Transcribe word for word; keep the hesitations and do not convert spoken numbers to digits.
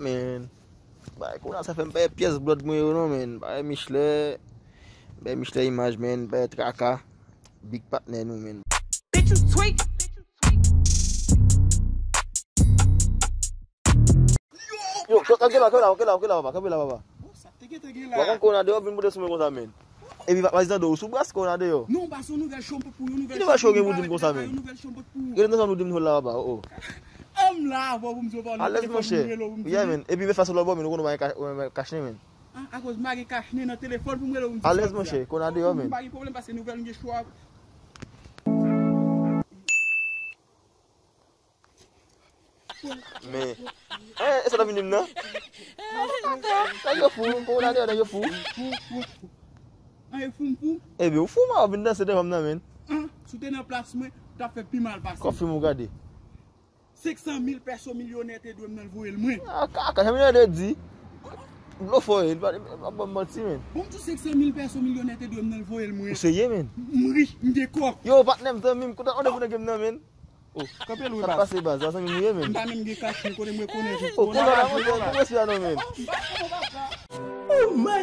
Men, bay kona sa fè m bay pyès blòd mwen yo non, men. Bay Michelè, bay Michelè imaj, men, bay traka. Big patnè nou, men. Bitch, you tweak. Yo, kanpe la, kanpe la, kanpe la, kanpe la, papa, kanpe la, papa. Bon, sa te gentan gen Wa la. Konn kona deyò vin pote sou mwen konsa, men. Epi pa di tande ou sou bras kona deyò. Non, ba son nouvèl chanm pou yon nouvèl Ki nouvèl chanm gen pou di m konsa, men? Yon nouvèl chanm pou. Gade nan chanm nou di m la, papa, oh. Anm la, avò pou m di w pale. Alèz, monchè. Yeah, men. Epi men fè sa lòt bò, men, ou konn ou pa gen ka- ou pa gen kachnen, men. Ah, akoz m pa gen kachnen nan telefòn pou m rele w, m di Alèz, sa. Monchè, kona deyò, M men. pa gen pwoblèm paske nouvèl m gen chwa. Men, eh, e sa ta vini m nan? Nèg yo fou, kona deyò, nèg yo fou. An e fou m fou. Epi ou fou, ma vin danse devan m nan, men. An, si w te nan plas mwen, w t ap fè pi mal pase. Kòb fim ou gade? Senk san mil pèso milyonè te dwe m nan l voye l mwen. Ah, kaka, janm yon de di. Blofò, e pa pa ban m manti, men. Bon, m di senk san mil pèso milyonè te dwe m nan l voye l mwen. Ou serye, men? M rich, m gen kòb. Yo, patnè m, zanmi m, kouta, onde pou nèg m nan, men. Oh, Kanpe l wi sa baz. Pase baz, zanmi m ou ye, men. M pa menm gen kachnen kote mwen konnen. Oh, kouta, la, mwen, mwen, mwen, mwen, non, men. Oh my